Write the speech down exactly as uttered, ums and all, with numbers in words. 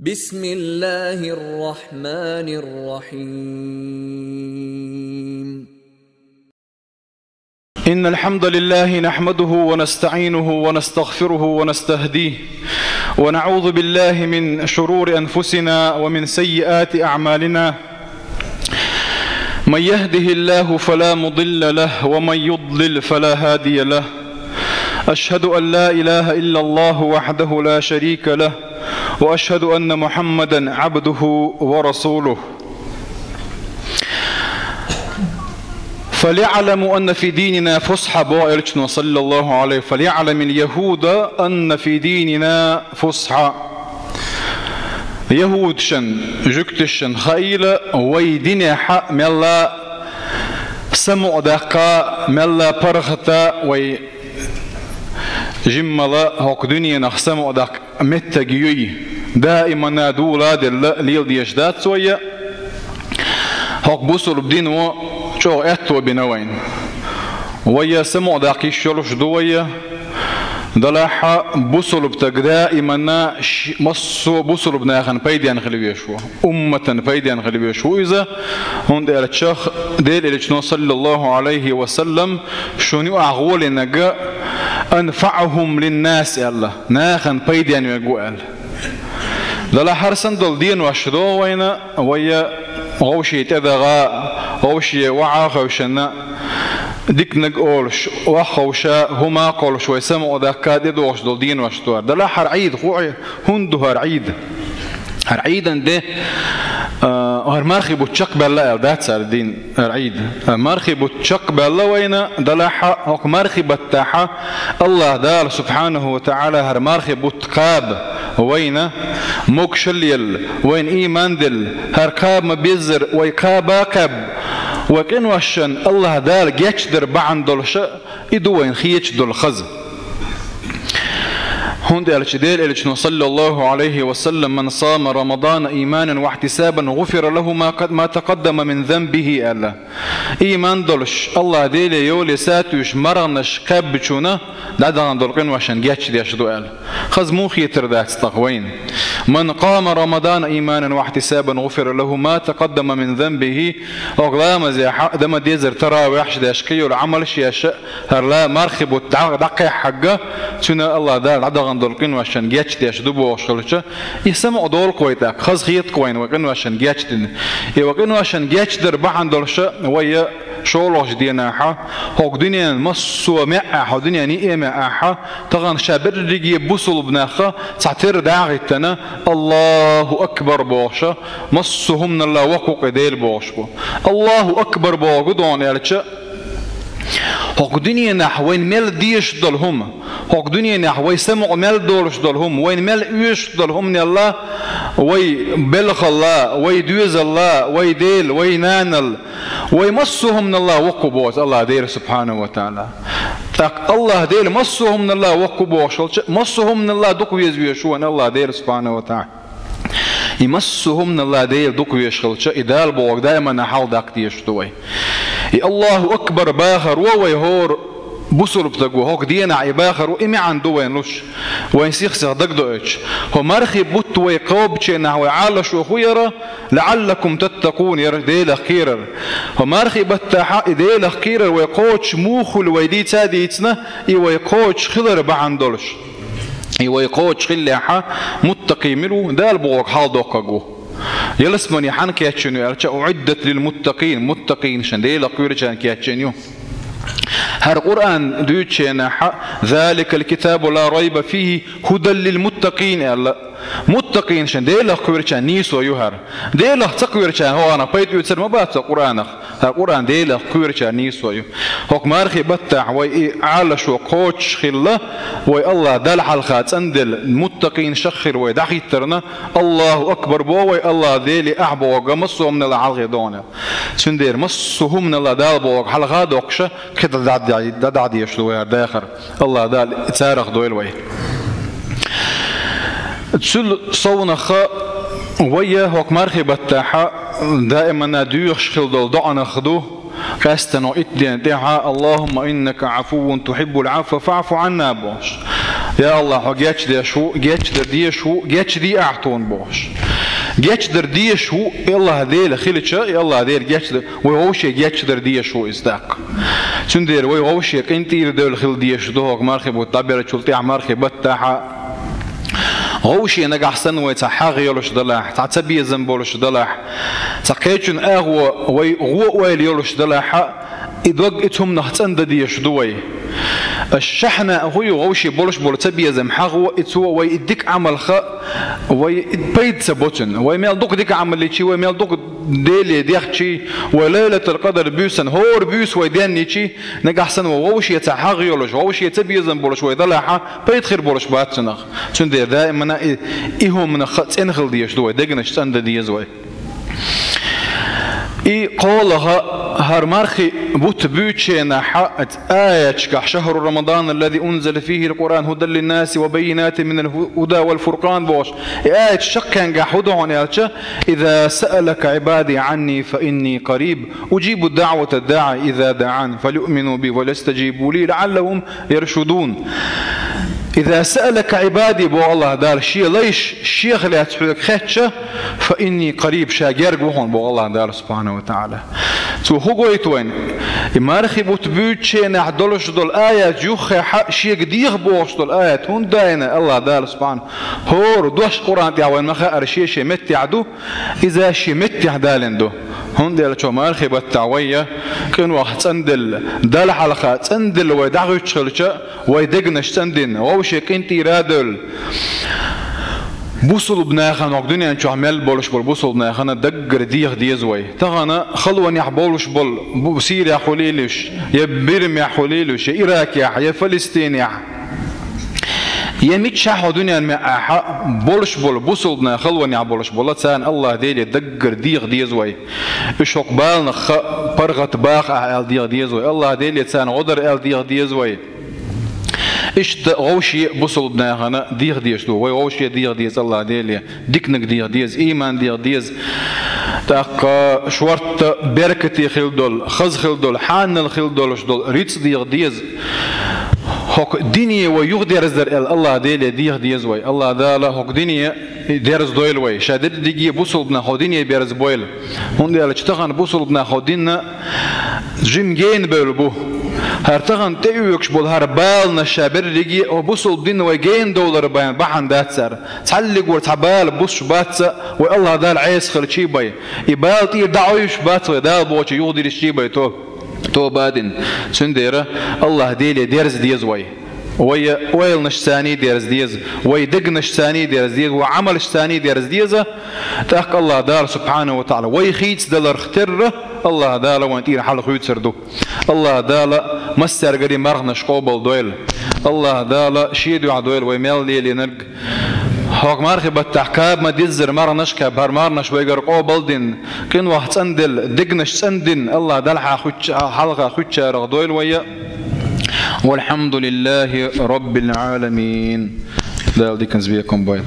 بسم الله الرحمن الرحيم. إن الحمد لله نحمده ونستعينه ونستغفره ونستهديه، ونعوذ بالله من شرور أنفسنا ومن سيئات أعمالنا. من يهده الله فلا مضل له، ومن يضلل فلا هادي له. أشهد أن لا إله إلا الله وحده لا شريك له، وأشهد أن محمدا عبده ورسوله. فليعلموا أن في ديننا فسحة, бо элчано, صلى الله عليه, فليعلم اليهود أن في ديننا فسحة. Яхӏудашан, жуьгташан хаийла, вай динехьа мелла самукъадаккха, мелла паргӏата вай жиммала хӏокху дуьненах самукъадаккха меттиг юй, даимана дула а делла леладеш дац вай. ХӀокху бусулба дино чӀогӀа аьтто бина вайна. Вай самукъадаккха йиш йолуш ду вай. Делахь а бусулба стаг даимана ш-, массо а бусулба нахана пайденна хила везаш ву, умматана пайденна хила везаш ву иза, хӀунда аьлча Делан Элчано, саллаллаху Ӏалайхи ва саллам, шуна юкъахь гӀоле наг «анфаӀухум линнас» аьлла, нахана пайденна верг ву аьлла. Делахь хӀара санна долу денош до вайна, вай вовшийн тӀедагӀа, вовшийн ваӀа а хевшина, диканиг олуш, охьахевша, хӀума а кхоллуш вай самукъадаккха тӀедогӀуш долу денош ду хӀара. Делахь хӀара Ӏийд хӀун, хӀунда ду хӀара Ӏийд? ХӀара Ӏийдан де, а, хӀара мархи бутт чекхбаьлла аьлла дац хӀара дин, хӀара Ӏийд. А, мархи бутт чекхбаьлла вайна, делахь хӀокху мархи баттахьа АллахӀ Дала, субхьанаху ва таӀала, хӀара мархи бутт кхаба вайна, могушалла елла, вайна ийман делла, хӀара кхаба ма-беззара вай кхаба а кхаьбна, вай къиношна АллахӀ Дала гечдар бахьана долуша, и ду вайна хеташ долу хаза. ХӀунда аьлча Делан Элчано, саллаллаху Ӏалайхи ва саллам, «Ман сама Рамадана ийманан ва ихьтисабан, гӀуфира лаху ма кад-, ма такъаддама мин занбихи», аьлла. Ийман долуш, АллахӀ Деле йоле сатуьйсуш марханаш кхаьбначунна дӀадахана долу къиношна гечдеш ду аьлла. Хаза муха хетар дац тӀаккха вайна? «Ман къама Рамадана ийманан ва ихьтисабан, гӀуфира лаху ма такъаддама мин занбихи». ХӀокху ламазехьа, дан ма-деззара таравихьаш деш, кхин йолу Ӏамалш еш, хӀара ла-, мархи бутт дӀа-, дӀакхехьарг, цуьнан АллахӀ Дала дӀадахана долу къиношна гечдеш ду бохуш хилча, и самукъадолу-кх вай тӀаккха, хаза хета-кх вайна вай къиношна гечдина. И вай къиношна гечдар бахьана долуша вай шолгӀачу денахьа, хӀокху дуьненан массо а маьӀӀехь, хӀокху дуьненан йиъе маьӀӀехьа, тахана ша берриге бусулба нахха цхьа тера дӀа а хӀиттина, «Аллаху акбар» бохуша, массо а хӀуманал воккха ву-кх и Дела бохуш бу. «Аллаху акбар» бохург хӀун ду аьлча, хӀокху дуьненахь вайна мел дезаш долу хӀума, хӀокху дуьненахь вай самукъа мел долуш долу хӀума, вайна мел оьшуш долу хӀуманал, вай белхалла, вай доьзалла, вай дела, вай нанал, вай массо а хӀуманал воккха ву боху АллахӀ Дела, субхьанаху ва таӀала. ТӀаккха АллахӀ Дела массо а хӀуманал воккха ву бохуш хилча, массо а хӀуманал дукха веза везаш ву вайна АллахӀ Дела, субхьанаху ва таӀала. И массо а хӀуманал Дела дукха везаш хилча, и Дала бохург даимана хьалха даккха дезаш ду вай. И «Аллаху акбар» бахаро вай хӀора бусулба стага, хӀокху денахь и бахаро, и маьӀна ду вайна луш, вайн сих-сиха дагадоуьйтуш. ХӀокху мархи бутт вай кхобучу хенахь вай Ӏалашо хӀун яра? «ЛаӀаллакум таттакъун» яра, Делах кхерар. ХӀокху мархи баттахьа и Делах кхерар вай кхочуш муха хуьлу вай дийца а дийцина, и вай кхочуш хилар бахьана долуш. И вай кхочуш хиллехьа, муттакъий мила ву, Дала бохург хьалдоккхург ву. Ялсамани хьанна кечйина ю аьлча, «УӀиддат лил муттакъин», муттакъинашна, Делах кхоьручарна кечйина ю. ХӀара Къуръан дуьйцучу хенахьа, «Заликал китабу ла райба фихи, хӀудан лил муттакъин» аьлла. Муттакъинашна, Делах кхоьручарна нийсо ю хӀара. Делах ца кхоьручарна хӀокхунах пайда оьцур ма бац хӀокху Къуръанах. ХӀара Къуръан Делах кхоьручарна нийсо ю. ХӀокху мархи баттахь вай и Ӏалашо кхочуш хилла, вай АллахӀ Далла хьалха цӀанделла, муттакъинашах хила вай дӀахӀиттарна, «Аллаху акбар» боху вай, АллахӀ Деле ахь бохург массо а хӀуманал хьалхе догӀу аьлла. Цундела массо а хӀуманал Дала бохург хьалха а доккхуша, кхидӀа дӀа-, дӀадахьа дезаш ду вай хӀара дахар. АллахӀ Дала царах дойла вай. Цул совнаха вай хӀокху мархи баттахьа даимана доьхуш хила долу доӀанах ду, къаьстина итт ден тӀаьхьа, «Аллахумма иннака Ӏафуввун тухьиббул Ӏафва фаӀфу Ӏанна» бохуш. Я АллахӀ, хьо гечдеш ву, гечдар дезаш ву, гечдий ахь тхуна бохуш. Гечдар дезаш ву, и АллахӀ Дела хилча, и АллахӀ Дела гечдар, вай вовше гечдар дезаш ву иза тӀаккха. Цундела вай вовше къинтӀера девлла хила дезаш ду хӀокху мархи бутт дӀабеллачул тӀаьхьа мархи баттахьа. Вовше нагахь санна вай цхьа хьагӀ йолуш далахь, цхьа цабезам болуш далахь, цхьа кхечун агӀо вай гӀо ойла йолуш далахьа, и дог и цу хӀуманах цӀандан дезаш ду вай. Аш шахьна а хӀу ю, вовше болуш болу цабезам хьагӀо, и цо вай и дика Ӏамал хаа, вай пайда ца бо цуьнан. Вай мел дукха дика Ӏамал йичи, вай мел дукха Деле дехчи, вай Лайлатул Къадр буьйсан, хӀора буьйса вай денйичи, нагахь санна вай вовше цхьа хьагӀ йолуш, вовше цабезам болуш вай далахьа, пайда хир болуш бац цунах. Цундела даимана и, и хӀуманах цӀена хила дезаш ду вай, дегнаш цӀандан деза вай. И кхоалгӀа хӀара мархи бутт буьйчу хенахьа аяташкахь: «شهر رمضان الذي أنزل فيه القرآن هدى للناس وبينات من الهدى والفرقان», бохуш. И аят шаккхенгахь хӀу ду хьуна аьлча: «إذا سألك عبادي عني فإني قريب أجيب دعوة الداعي إذا دعان فليؤمنوا بي وليستجيبوا لي لعلهم يرشدون». «إذا سألك عبادي», боху АллахӀ Дала, Шен лайш Шех лаьцна хьоьга хетча, «فإني قريب», Ша герга ву хьуна, боху АллахӀ Дала субхьанаху ва таӀала. Цо хӀу гойту вайна? И мархи бутт буьйчу хенахь долуш долу аят юххехьа, Шега деха бохуш долу аят хӀунда дайна АллахӀ Дала субхьанаху? ХӀора дош Къуръан тӀехь вайна ма хаьара, шен-шен меттехь ду, иза шен меттехь далийна ду. ХӀунда аьлча мархи баттахь вай я къинойх цӀанделла, Далла хьалха цӀанделла вай дӀахӀуьттуш хилча, вай дегнаш цӀандина, вовше къинтӀера а девлла, бусулба нахана хӀокху дуьнен чохь мел болуш болу бусулба нахана даггара деха деза вай. Тахана халонехь болуш болу, бу-, Сирехь хуьлийла уьш, я Бирмехь хуьлийла уьш, я Иракехь, я Фалестинехь, я миччахь хьо дуьнен меъ ахьа болуш болу бусулба нах халонехь болуш болу, царна АллахӀ Деле даггара деха деза вай. Уьш хӀокху баланах хаа, паргӀат баха ахьа аьлла деха деза вай. АллахӀ Деле царна гӀо дара аьлла деха деза вай. Иштта вовше бусулба нахана деха дезаш ду. Вай вовше деха деза АллахӀ Деле. Диканиг деха деза, ийман деха деза. ТӀаккха шортта беркате хила долу, хаза хила долу, хьанал хила долуш долу рицкъ деха деза. ХӀокху дине вай юхадерзадар аьлла АллахӀ Деле деха деза вай. АллахӀ Дала хӀокху дине дерзадойла вай. Ша дерриге бусулба нах хӀокху дине берзабойла. ХӀунда аьлча тахана бусулба нах хӀокху динна жимма гена бевлла бу. ХӀара тахана тӀеоьгуш болу хӀара баланаш ша берриге а бусулба динна вай гена довлар бен бахьана дац цара. Цхьаллиг вара цхьа бала бусуш бац, вай АллахӀ Дала Ӏеса хилчий бен. И бала тӀера дӀаӀуьйсуш бац вай, Дала бохучу юхадирзичий бен то, тоба а дина. Цундела АллахӀ Деле дерза деза вай. Вай ойланашцаний дерза деза, вай дегнашцаний дерза деза, вай Ӏамалшцаний дерза деза. ТӀаккха АллахӀ Дала субхьанаху ва таӀала вай хийцадаларх терра, АллахӀ Дала вайн тӀера хьалха хуьйцур ду. АллахӀ Дала массаьргара марханаш къобалдойла. АллахӀ Дала шен дуьхьа дойла вай мел лелийнарг. ХӀокху мархи баттахь кхаба ма-диззара марханаш кхаьбна, хӀара марханаш вайгара къобалдина, къинойх цӀанделла, дегнаш цӀандина, АллахӀ Далла хьа хуьттуш-, хьалха хуьттучарах дойла вай. والحمد لله رب العالمين. Дала диканца бекхам бойла.